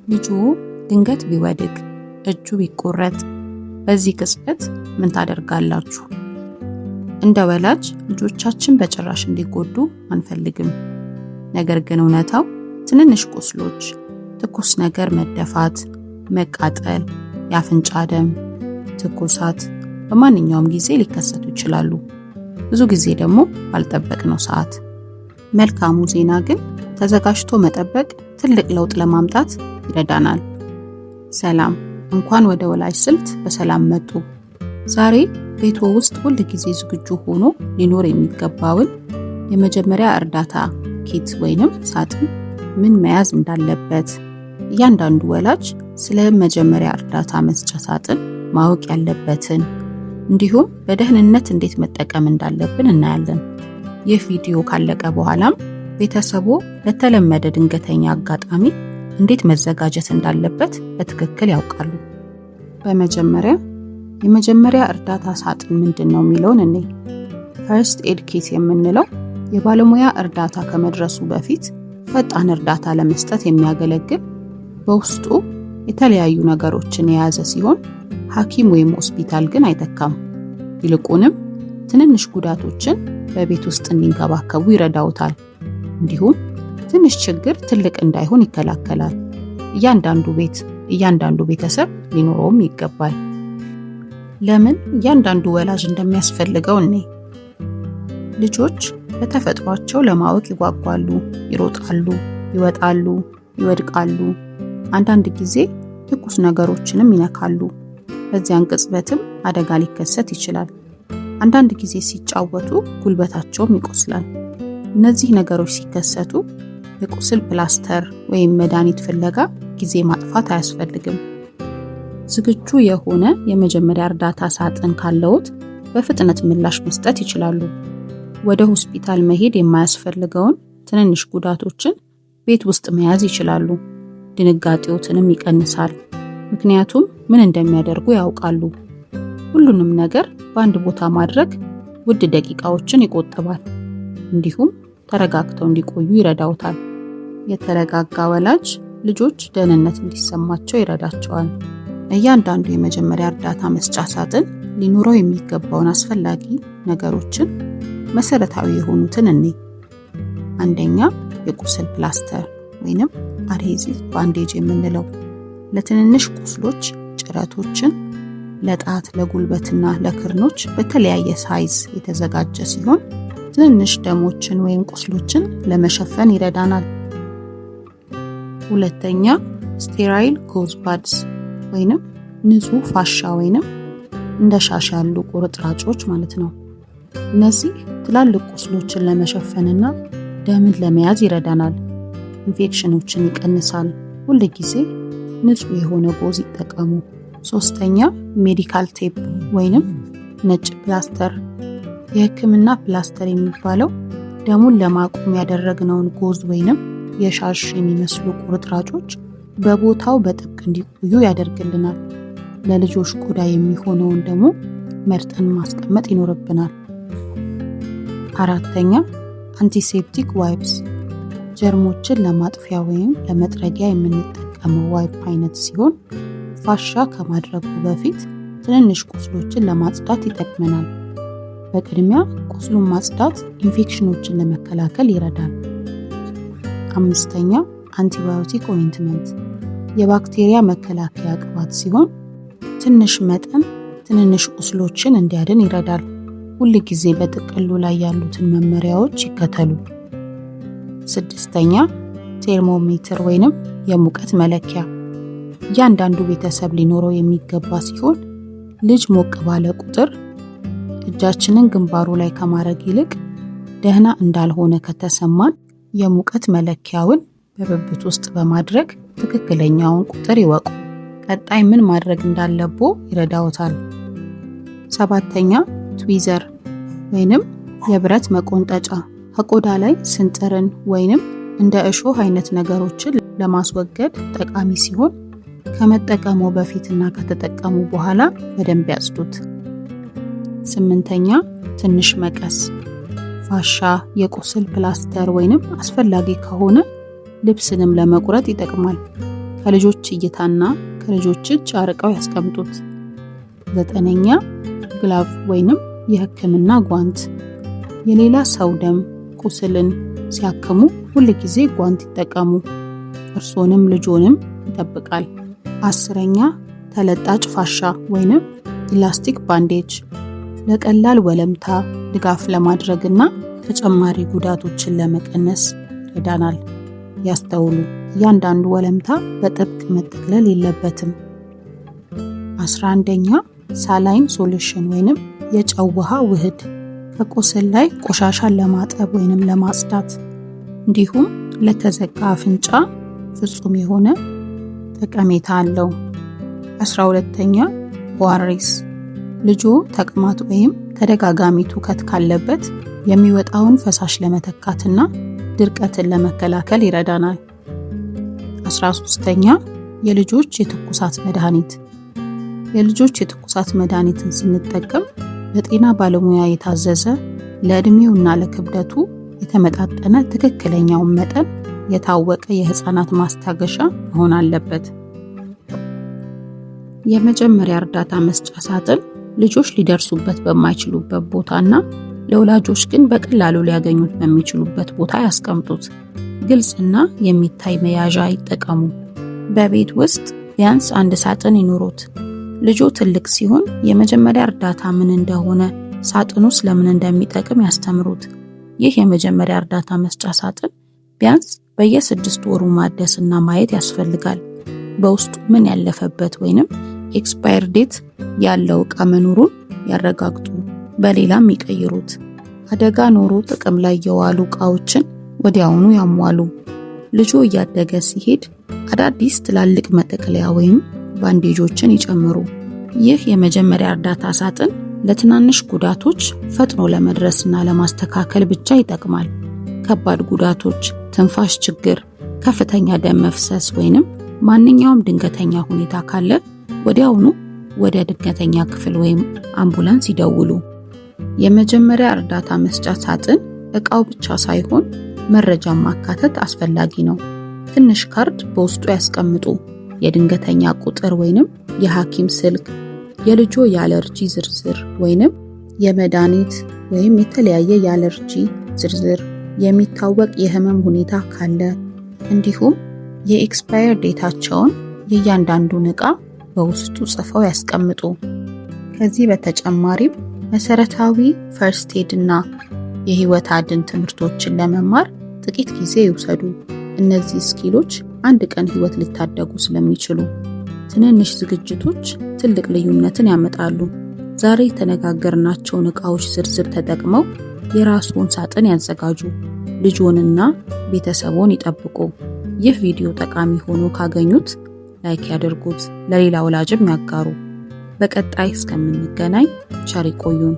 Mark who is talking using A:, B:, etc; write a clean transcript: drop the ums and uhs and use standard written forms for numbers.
A: ልጅዎ ድንገት ቢወድቅ፣ እጁ ቢቆረጥ፣ በዚህ ቅጽበት ምን ታደርጋላችሁ? እንደ ወላጅ ልጆቻችን በጭራሽ እንዲጎዱ አንፈልግም። ነገር ግን እውነታው ትንንሽ ቁስሎች፣ ትኩስ ነገር መደፋት፣ መቃጠል፣ የአፍንጫ ደም፣ ትኩሳት በማንኛውም ጊዜ ሊከሰቱ ይችላሉ። ብዙ ጊዜ ደግሞ ባልጠበቅነው ሰዓት። መልካሙ ዜና ግን ተዘጋጅቶ መጠበቅ ትልቅ ለውጥ ለማምጣት ይረዳናል። ሰላም፣ እንኳን ወደ ወላጅ ስልት በሰላም መጡ። ዛሬ ቤትዎ ውስጥ ሁል ጊዜ ዝግጁ ሆኖ ሊኖር የሚገባውን የመጀመሪያ እርዳታ kit ወይንም ሳጥን ምን መያዝ እንዳለበት፣ እያንዳንዱ ወላጅ ስለ መጀመሪያ እርዳታ መስጫ ሳጥን ማወቅ ያለበትን፣ እንዲሁም በደህንነት እንዴት መጠቀም እንዳለብን እናያለን። ይህ ቪዲዮ ካለቀ በኋላም ቤተሰቦ ለተለመደ ድንገተኛ አጋጣሚ እንዴት መዘጋጀት እንዳለበት በትክክል ያውቃሉ። በመጀመሪያ የመጀመሪያ እርዳታ ሳጥን ምንድን ነው የሚለውን እኔ። First aid kit የምንለው የባለሙያ እርዳታ ከመድረሱ በፊት ፈጣን እርዳታ ለመስጠት የሚያገለግል፣ በውስጡ የተለያዩ ነገሮችን የያዘ ሲሆን ሐኪም ወይም ሆስፒታል ግን አይተካም። ይልቁንም ትንንሽ ጉዳቶችን በቤት ውስጥ እንዲንከባከቡ ይረዳውታል። እንዲሁም ትንሽ ችግር ትልቅ እንዳይሆን ይከላከላል። እያንዳንዱ ቤት፣ እያንዳንዱ ቤተሰብ ሊኖረውም ይገባል። ለምን እያንዳንዱ ወላጅ እንደሚያስፈልገው እኔ። ልጆች በተፈጥሯቸው ለማወቅ ይጓጓሉ፣ ይሮጣሉ፣ ይወጣሉ፣ ይወድቃሉ። አንዳንድ ጊዜ ትኩስ ነገሮችንም ይነካሉ። በዚያን ቅጽበትም አደጋ ሊከሰት ይችላል። አንዳንድ ጊዜ ሲጫወቱ ጉልበታቸውም ይቆስላል። እነዚህ ነገሮች ሲከሰቱ የቁስል ፕላስተር ወይም መድኃኒት ፍለጋ ጊዜ ማጥፋት አያስፈልግም። ዝግጁ የሆነ የመጀመሪያ እርዳታ ሳጥን ካለዎት በፍጥነት ምላሽ መስጠት ይችላሉ። ወደ ሆስፒታል መሄድ የማያስፈልገውን ትንንሽ ጉዳቶችን ቤት ውስጥ መያዝ ይችላሉ። ድንጋጤዎትንም ይቀንሳል። ምክንያቱም ምን እንደሚያደርጉ ያውቃሉ። ሁሉንም ነገር በአንድ ቦታ ማድረግ ውድ ደቂቃዎችን ይቆጥባል። እንዲሁም ተረጋግተው እንዲቆዩ ይረዳውታል። የተረጋጋ ወላጅ ልጆች ደህንነት እንዲሰማቸው ይረዳቸዋል። እያንዳንዱ የመጀመሪያ እርዳታ መስጫ ሳጥን ሊኖረው የሚገባውን አስፈላጊ ነገሮችን፣ መሰረታዊ የሆኑትን እኔ። አንደኛ፣ የቁስል ፕላስተር ወይንም adhesive bandage የምንለው ለትንንሽ ቁስሎች፣ ጭረቶችን፣ ለጣት፣ ለጉልበትና ለክርኖች በተለያየ size የተዘጋጀ ሲሆን ትንንሽ ደሞችን ወይም ቁስሎችን ለመሸፈን ይረዳናል። ሁለተኛ፣ sterile gauze pads ወይንም ንጹህ ፋሻ ወይንም እንደ ሻሽ ያሉ ቁርጥራጮች ማለት ነው። እነዚህ ትላልቅ ቁስሎችን ለመሸፈንና ደምን ለመያዝ ይረዳናል። ኢንፌክሽኖችን ይቀንሳል። ሁል ጊዜ ንጹህ የሆነ gauze ይጠቀሙ። ሶስተኛ፣ medical tape ወይንም ነጭ ፕላስተር። የሕክምና ፕላስተር የሚባለው ደሙን ለማቆም ያደረግነውን gauze ወይንም የሻሽ የሚመስሉ ቁርጥራጮች በቦታው በጥብቅ እንዲቆዩ ያደርግልናል። ለልጆች ቆዳ የሚሆነውን ደግሞ መርጠን ማስቀመጥ ይኖርብናል። አራተኛ፣ antiseptic wipes፣ ጀርሞችን ለማጥፊያ ወይም ለመጥረጊያ የምንጠቀመው wipe አይነት ሲሆን ፋሻ ከማድረጉ በፊት ትንንሽ ቁስሎችን ለማጽዳት ይጠቅመናል። በቅድሚያ ቁስሉን ማጽዳት ኢንፌክሽኖችን ለመከላከል ይረዳል። አምስተኛ፣ antibiotic ointment፣ የባክቴሪያ መከላከያ ቅባት ሲሆን ትንሽ መጠን ትንንሽ ቁስሎችን እንዲያድን ይረዳል። ሁል ጊዜ በጥቅሉ ላይ ያሉትን መመሪያዎች ይከተሉ። ስድስተኛ፣ ቴርሞሜትር ወይንም የሙቀት መለኪያ እያንዳንዱ ቤተሰብ ሊኖረው የሚገባ ሲሆን ልጅ ሞቅ ባለ ቁጥር እጃችንን ግንባሩ ላይ ከማድረግ ይልቅ ደህና እንዳልሆነ ከተሰማን የሙቀት መለኪያውን በብብት ውስጥ በማድረግ ትክክለኛውን ቁጥር ይወቁ። ቀጣይ ምን ማድረግ እንዳለቦ ይረዳዎታል። ሰባተኛ፣ tweezer ወይንም የብረት መቆንጠጫ፣ ከቆዳ ላይ ስንጥርን ወይንም እንደ እሾህ አይነት ነገሮችን ለማስወገድ ጠቃሚ ሲሆን ከመጠቀሙ በፊትና ከተጠቀሙ በኋላ በደንብ ያጽዱት። ስምንተኛ፣ ትንሽ መቀስ፣ ፋሻ፣ የቁስል ፕላስተር ወይንም አስፈላጊ ከሆነ ልብስንም ለመቁረጥ ይጠቅማል። ከልጆች እይታና ከልጆች እጅ አርቀው ያስቀምጡት። ዘጠነኛ፣ glove ወይንም የሕክምና ጓንት። የሌላ ሰው ደም ቁስልን ሲያክሙ ሁል ጊዜ ጓንት ይጠቀሙ። እርሶንም ልጆንም ይጠብቃል። 10ኛ፣ ተለጣጭ ፋሻ ወይንም elastic bandage ለቀላል ወለምታ ድጋፍ ለማድረግና ተጨማሪ ጉዳቶችን ለመቀነስ ይረዳናል። ያስተውሉ፣ እያንዳንዱ ወለምታ በጥብቅ መጠቅለል የለበትም። 11ኛ፣ saline solution ወይንም የጨው ውሃ ውህድ ከቁስል ላይ ቆሻሻን ለማጠብ ወይንም ለማጽዳት እንዲሁም ለተዘጋ አፍንጫ ፍጹም የሆነ ጠቀሜታ አለው። 12ኛ፣ ORS። ልጆ ተቅማጥ ወይም ተደጋጋሚ ትውከት ካለበት የሚወጣውን ፈሳሽ ለመተካትና ድርቀትን ለመከላከል ይረዳናል። 13ኛ፣ የልጆች የትኩሳት መድኃኒት። የልጆች የትኩሳት መድኃኒትን ስንጠቀም በጤና ባለሙያ የታዘዘ፣ ለዕድሜውና ለክብደቱ የተመጣጠነ፣ ትክክለኛውን መጠን የታወቀ የህፃናት ማስታገሻ መሆን አለበት። የመጀመሪያ እርዳታ መስጫ ሳጥን ልጆች ሊደርሱበት በማይችሉበት ቦታና ለወላጆች ግን በቀላሉ ሊያገኙት በሚችሉበት ቦታ ያስቀምጡት። ግልጽና የሚታይ መያዣ ይጠቀሙ። በቤት ውስጥ ቢያንስ አንድ ሳጥን ይኑሮት። ልጆ ትልቅ ሲሆን የመጀመሪያ እርዳታ ምን እንደሆነ፣ ሳጥኑስ ለምን እንደሚጠቅም ያስተምሩት። ይህ የመጀመሪያ እርዳታ መስጫ ሳጥን ቢያንስ በየ6 ወሩ ማደስና ማየት ያስፈልጋል። በውስጡ ምን ያለፈበት ወይንም expire date ያለው ዕቃ መኖሩን ያረጋግጡ፣ በሌላም ይቀይሩት። አደጋ ኖሮ ጥቅም ላይ የዋሉ ዕቃዎችን ወዲያውኑ ያሟሉ። ልጆ እያደገ ሲሄድ አዳዲስ ትላልቅ መጠቅለያ ወይም bandage ኦችን ይጨምሩ። ይህ የመጀመሪያ እርዳታ ሳጥን ለትናንሽ ጉዳቶች ፈጥኖ ለመድረስና ለማስተካከል ብቻ ይጠቅማል። ከባድ ጉዳቶች፣ ትንፋሽ ችግር፣ ከፍተኛ ደም መፍሰስ ወይንም ማንኛውም ድንገተኛ ሁኔታ ካለ ወዲያውኑ ወደ ድንገተኛ ክፍል ወይም አምቡላንስ ይደውሉ። የመጀመሪያ እርዳታ መስጫ ሳጥን እቃው ብቻ ሳይሆን መረጃን ማካተት አስፈላጊ ነው። ትንሽ ካርድ በውስጡ ያስቀምጡ። የድንገተኛ ቁጥር ወይንም የሐኪም ስልክ፣ የልጆ የአለርጂ ዝርዝር ወይንም የመድኃኒት ወይም የተለያየ የአለርጂ ዝርዝር፣ የሚታወቅ የህመም ሁኔታ ካለ፣ እንዲሁም የ expire date ኣቸውን የእያንዳንዱን ዕቃ በውስጡ ጽፈው ያስቀምጡ። ከዚህ በተጨማሪም መሰረታዊ first aid እና የህይወት አድን ትምህርቶችን ለመማር ጥቂት ጊዜ ይውሰዱ። እነዚህ skill ኦች አንድ ቀን ህይወት ሊታደጉ ስለሚችሉ ትንንሽ ዝግጅቶች ትልቅ ልዩነትን ያመጣሉ። ዛሬ የተነጋገርናቸውን ዕቃዎች ዝርዝር ተጠቅመው የራስዎን ሳጥን ያዘጋጁ። ልጆንና ቤተሰቦን ይጠብቁ። ይህ ቪዲዮ ጠቃሚ ሆኖ ካገኙት like ያድርጉት፣ ለሌላ ወላጅም ያጋሩ። በቀጣይ እስከምንገናኝ ቸር ይቆዩን።